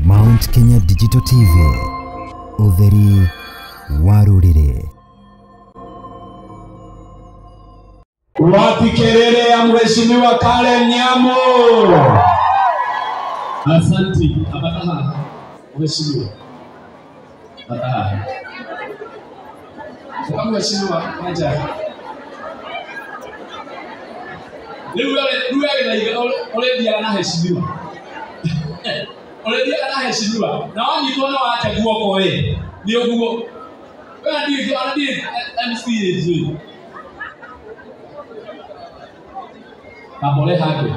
Mount Kenya Digital TV, ũtheri wa rũrĩrĩ. Wapi kelele ya Mheshimiwa Karen Nyamu? Asanti. Abataha. Mheshimiwa. Abataha. Kwa Mheshimiwa aja. Rĩu agĩthaiga ũrĩthiaga na heshimiwa. Ũrĩthiaga na heshimiwa. Na wanyitwo na wacha guoko ĩ. Nĩ ũguo. Wewe ndiye ndiye MC njui. Mabole hake.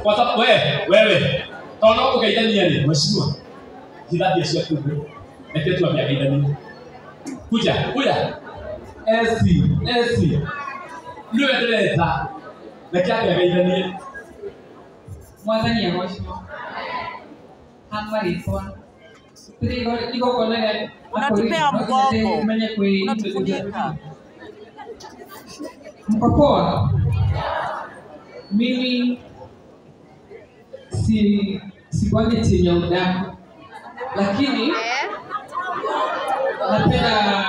Kwa sababu wewe tono ukaithania ni mheshimiwa. Jirathi ciaku thĩ. Reke tuambie ageithanie. Kuja, kuja. SC, SC. Nĩwe ndĩreta. Reke ambie ageithanie. Mwathani agocwo. Hama rĩtwa. Igongona rĩa Unatupea mgongo. Umenye kwĩ Unatufunika. Mko poa? Mimi sikwangi timu ya udaku, lakini napenda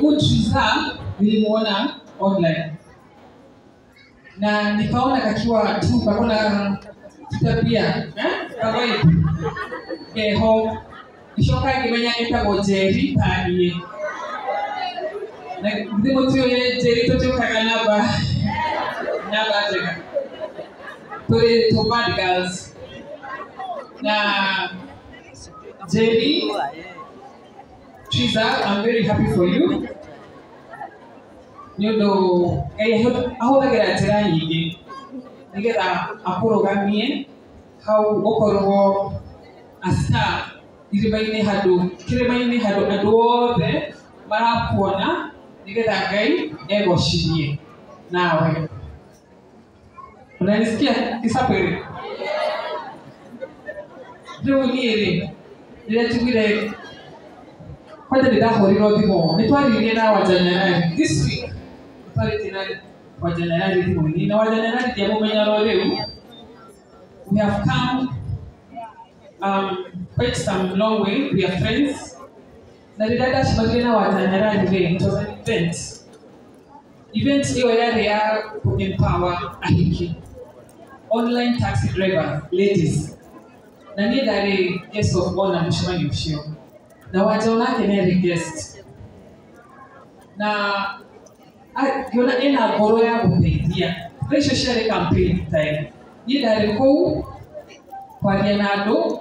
Utriza. Nilimuona online na nikaona kakiwa tu kakona kitabia kawaida keho icoka ngĩmenya etagwo Njeri ta niĩ na githĩ mũtiũĩ Njeri tũtiũkaga namba namba njega tũrĩ tũ bad girls na Njeri Triza, I'm very happy for you nĩ ũndũ Ngai ahũthagĩra njĩra nyingĩ nĩgetha akũrũgamie hau ũkorwo a star irĩma-inĩ handũ kĩrĩma-inĩ handũ andũ othe marakuona nĩgetha Ngai egocithie nawe. Unanisikia Kisapere? Rĩu niĩ rĩ rĩrĩa njiguire kwanja nĩ ndahũrirwo thimũ nĩ twaririe na Wanja this week twarĩtie na Wanja thimũ-inĩ na Wanja ndiamũmenya ro rĩu. We have come quite some long way. We are friends. Na rĩrĩa ndacemanirie na Wanja rĩ, it was an event. Event ĩyo yarĩ ya empower ahiki online taxi drivers ladies na niĩ ndarĩ guest of honor mũcemanio ũcio na Wanja onake nĩ arĩ guest na ngĩona ĩna ngoro ya gũteithia. Thaa icio ciarĩ campaign time, niĩ ndarĩ kũu kwaria na andũ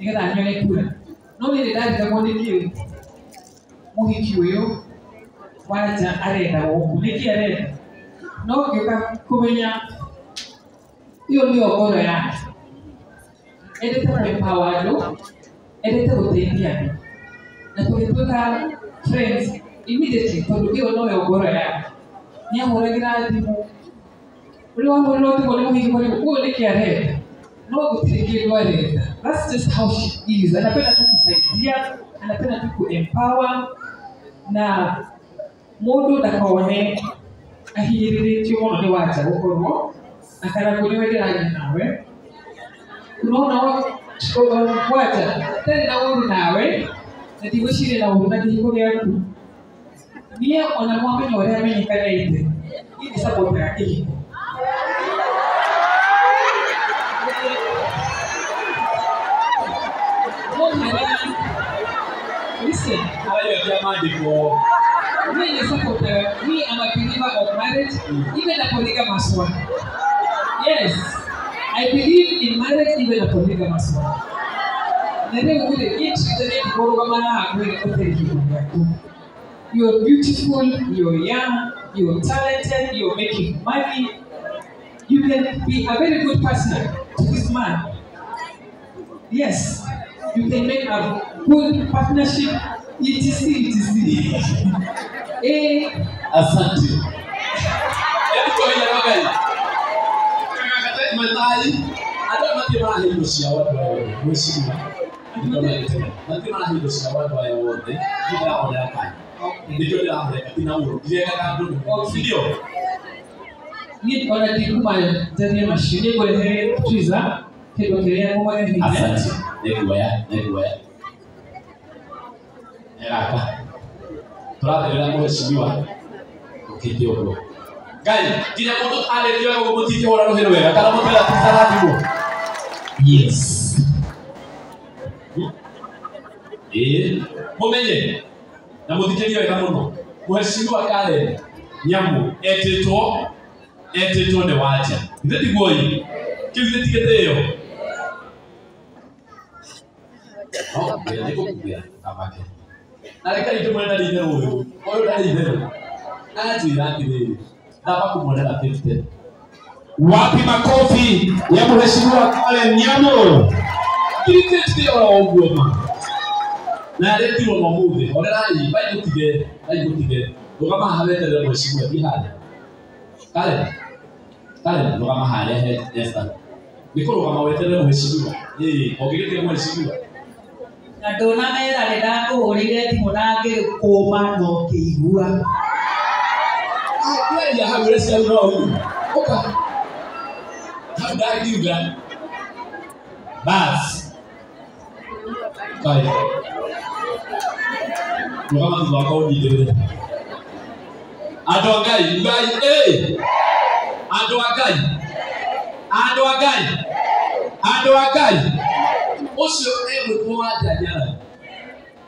nĩgetha nyone kura, no niĩ nĩ ndarigagwo nĩkĩ mũhiki ũyũ Wanja arenda gũkũ, nĩkĩ arenda, no ngĩũka kũmenya ĩyo nĩyo ngoro yake. Endete kũ-empower andũ, endete gũteithia andũ na tũgĩtuĩka friends immediately tondũ ĩyo noyo ngoro yake. Nĩahũragĩra thimũ, ũrĩa wahũrĩrwo thimũ nĩ mũhiki kũrĩ ũyũ nĩkĩ arenda, no gũtirĩ kĩndũ arenda. That's just how she is. Anapenda tu kusaidia, anapenda tu ku-empower na mũndũ ndakone ahinyĩrĩrĩtio mũno nĩ Wanja gũkorwo na Karangũ nĩwe ndĩraria nawe. Unaona Wanja ndarĩ na ũru nawe na ndigwĩciria na ũru na kĩhiko gĩaku. Niĩ ona mwamenya ũrĩa amenyekanĩte, niĩ ndĩcapotaga kĩhiko. Listen, me is supporter, me am a believer of marriage, even a polygamous one. Yes, I believe in marriage, even a polygamous one. You're beautiful, you're young, you're talented, you're making money. You can be a very good partner to this man. Yes, you can make a good partnership, etc, etc. Eh, asante. Hebu kwa hiyo Mathai, andũ aya matirĩ marahe indo ciao andũ aya othe, mheshimiwa. Matirĩ marahe indo ciao andũ aya othe, ndĩraonera kanya. Nĩkĩo ndĩramũreka ti na ũru, ndirekaga andũ nĩ si ndio? Niĩ ona ndikuma njarie macio, nĩ ngũrehe Triza Kĩndũ kĩrĩa mũmareheire. Asante. Nĩnguoya, nĩnguoya. Gaka. Tũrathĩrĩra mheshimiwa ũkĩte ũguo. Ngai, nginya mũndũ arĩrio wega ũguo mũtingĩhũra rũhĩ rwega kana mũtwĩra tũtarathimwo. Yes. Ĩĩ, mũmenye na mũthikĩrie wega mũno. Mheshimiwa Karen Nyamu etĩtwo nĩ Wanja. Githĩ tiguo ĩ? Kĩu githĩ ti gĩtĩo? No, nĩngũkumbĩra kamake. Na reke ndĩmwĩre ndarĩ itherũ ũyũ. Ũyũ ndarĩ itherũ. Anjĩra atĩrĩrĩ, ndamba kũmuonera 50. Wapi makofi ya mheshimiwa Karen Nyamu? Ngiri 50 oro ũguo ma. Na aretirwo na ũmũthĩ. Horerai, bai mũtige, bai mũtige. Rũgama haha weterere mheshimiwa, thiĩ harĩa. Karen, Karen, rũgama harĩa he Esther. Nĩ kũrũgama weterere mheshimiwa. Ĩĩ, ũngĩgĩtiga mheshimiwa. Na ndũnamera nĩ ndakũhũrĩire thimũ na ngĩkũma no ngĩigua. Angĩaria hau ũrĩa ciau no ũguo. Ũka. Hau ndangiuga. Bas. Kai. Rũgama thutha wakwa ũnyitĩrĩre. Andũ a Ngai, Ngai, ĩ! Andũ a Ngai. Andũ a Ngai. Andũ a Ngai. Ũcio egwĩtwo Wanja Nyarari.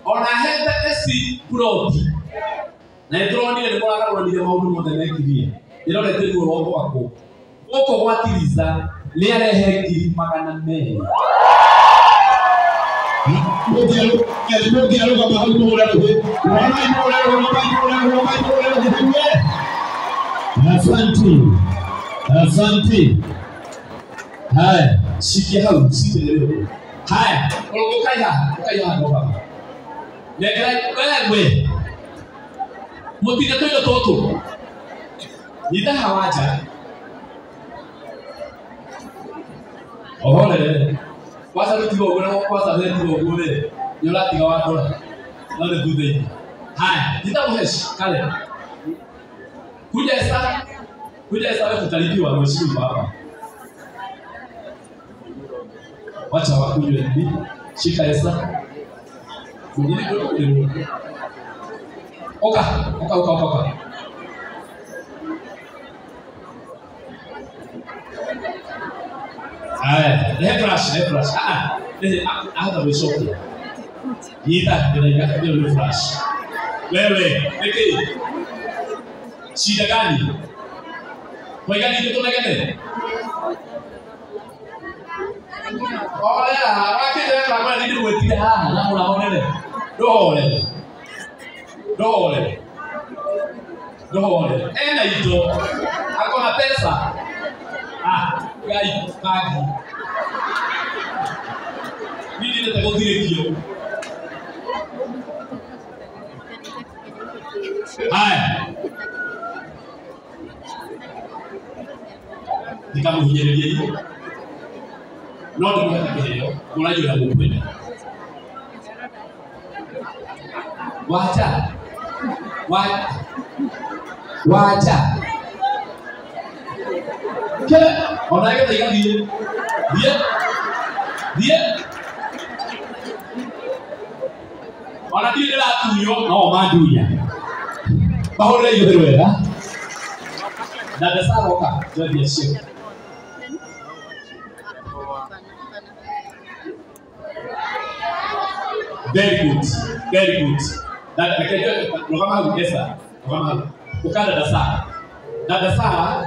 Ona ahete eci ploti. Na nĩtũronire nĩ mũragarũranire maũndũ mothe mekirie. Ĩrorete ruo rwa gwakwo. Gũkũ gwa Tiriza nĩ arehe 200,000. Mũngĩarũgama hau mũhũre rũhĩ. Rũgamai mũhũre rũhĩ, rũgamai mũhũre rũhĩ, rũgamai mũhũre rũhĩ. Asante. Asante. Haya. Shikia hau, shikĩrĩre ũguo. Haya, ũkai haha, ũkai haha rũgama. Nengera wewe. Mũtinde tũindo tũtũ. Nyita haha Wanja. Ohorere. Kwanza rũtiga ũguo na kwanza wetiga ũguo rĩ, nĩ ũratiga wandora. No nĩ thutha-inĩ. Haya, nyita mũheshi, Karen. Kuja Esther. Kuja Esther wewe tutalipiwa mheshimiwa hapa. Wacha wakunywe bibi. Shika Esther. Mwingine ndio. Oka, oka, oka, oka, oka. Haya, rehe brush, rehe brush. Ah, rehe ahata gwicokia. Nyita, ndĩraiga ĩyo nĩ brush. Wewe, nĩkĩ? Shida gani? Twaiga ningĩ tũnegene? Horera, wakĩte wega mwena nĩ ndĩmwĩtire haha na mũrahorere. Ndũhorere. Ndũhorere. Ndũhorere. Ena indo. Ako na pesa. Ah, Ngai, bangi. Niĩ ndiendete gũthirĩkio. Haya. Ndikamũhinyĩrĩria ithe. No ndĩmũhete kĩheo, mũragia ũrĩa mũkwenda. Wacha. Wacha. Ke, ona getha igathiĩ. Thiĩ. Thiĩ. Ona ndirĩ ndĩratunywo, no o mandunya. Mahũrĩre iũhĩ wega. Na Ndesara oka, njoethie cio. Very good, very good. Na reke rũgama hau Esther, rũgama hau. Ũka dada Sara. Dada Sara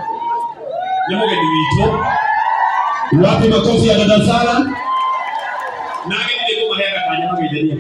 nĩ mũgeni witũ. Wapi makofi ya dada Sara? Na ageni nĩ kũmaheaga kanya mageithanie.